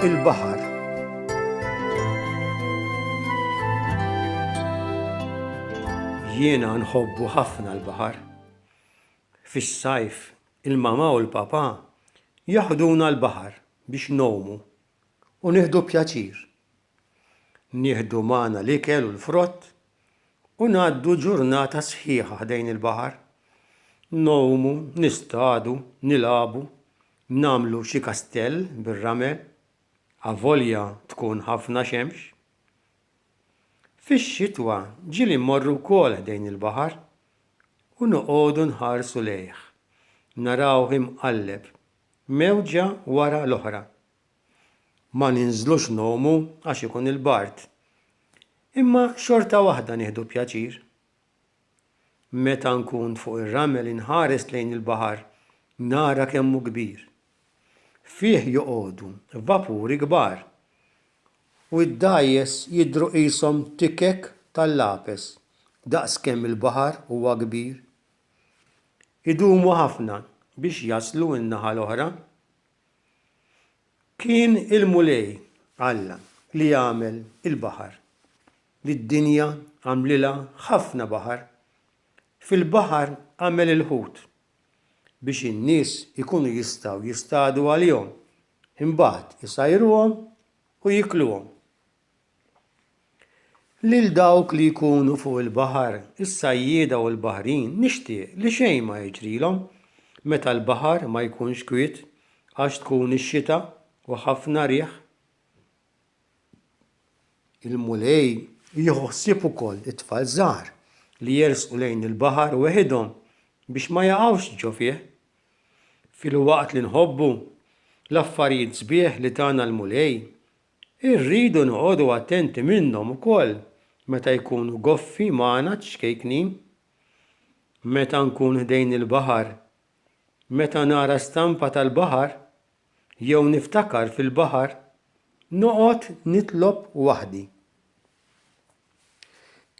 Il-baħar. Jiena nħobbu ħafna l-baħar. Fis-sajf, il-mamà u l-papà jaħduna l-baħar biex ngħumu u nieħdu pjaċir. Nieħdu magħna l-ikel u l-frott u ngħaddu ġurnata sħiħa ħdejn il-baħar. Ngħumu, nistadu, nilagħbu, nagħmlu xi kastell bir-ramel, avolja tkun ħafna xemx. Fix-xitwa ġieli mmorru wkoll ħdejn il-baħar u noqogħdu nħarsu lejh, narawh imqalleb, mewġa wara l-oħra. Ma ninżlux ngħumu għax ikun il-bard. Imma xorta waħda nieħdu pjaċir. Meta nkun fuq ir-ramel inħares lejn il-baħar nara kemm hu kbir. Fih joqogħdu vapuri kbar. U d-dgħajjes jidhru qishom tikek tal-lapes daqs kemm il-baħar huwa kbir. Idumu ħafna biex jaslu n-naħa l-oħra. Kien il-Mulej Alla li għamel il-baħar. Lid-dinja għamlilha ħafna baħar. Fil-baħar għamel il-ħut, biex in-nies ikunu jistgħu jistadu għalihom, imbagħad isajruhom u jikluhom. Lil dawk li jkunu fuq il-baħar, is-sajjieda u l-baħrin, nixtieq li xejn ma jiġrilhom meta l-baħar ma jkunx kwiet għax tkun ix-xita u ħafna riħ. Il-Mulej jieħu ħsieb ukoll it-tfal żgħar li jersqu lejn il-baħar weħidhom biex ma jaqgħux ġo fih. Filwaqt li nħobbu l-affarijiet sbieħ li tana l-Mulej, Irridu noqogħdu attenti minnhom ukoll meta jkunu goffi magħna ċ-ċkejknin. Meta nkun ħdejn il-baħar, meta nara stampa tal-baħar jew niftakar fil-baħar, noqgħod nitlob waħdi.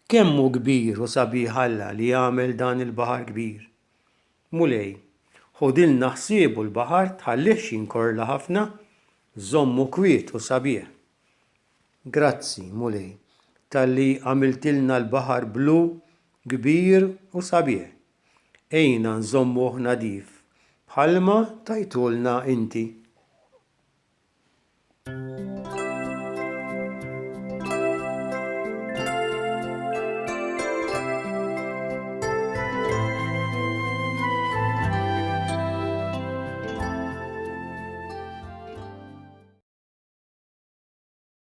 Kemm hu kbir u sabiħ Alla li għamel dan il-baħar kbir! Mulej, ħudilna ħsiebu l-baħar tħallihx jinkorla ħafna, żommu kwiet u sabiħ. Grazzi, Mulej, talli għamiltilna l-baħar blu, kbir u sabiħ. Għinna nżommuh nadif, bħalma tajthulna inti.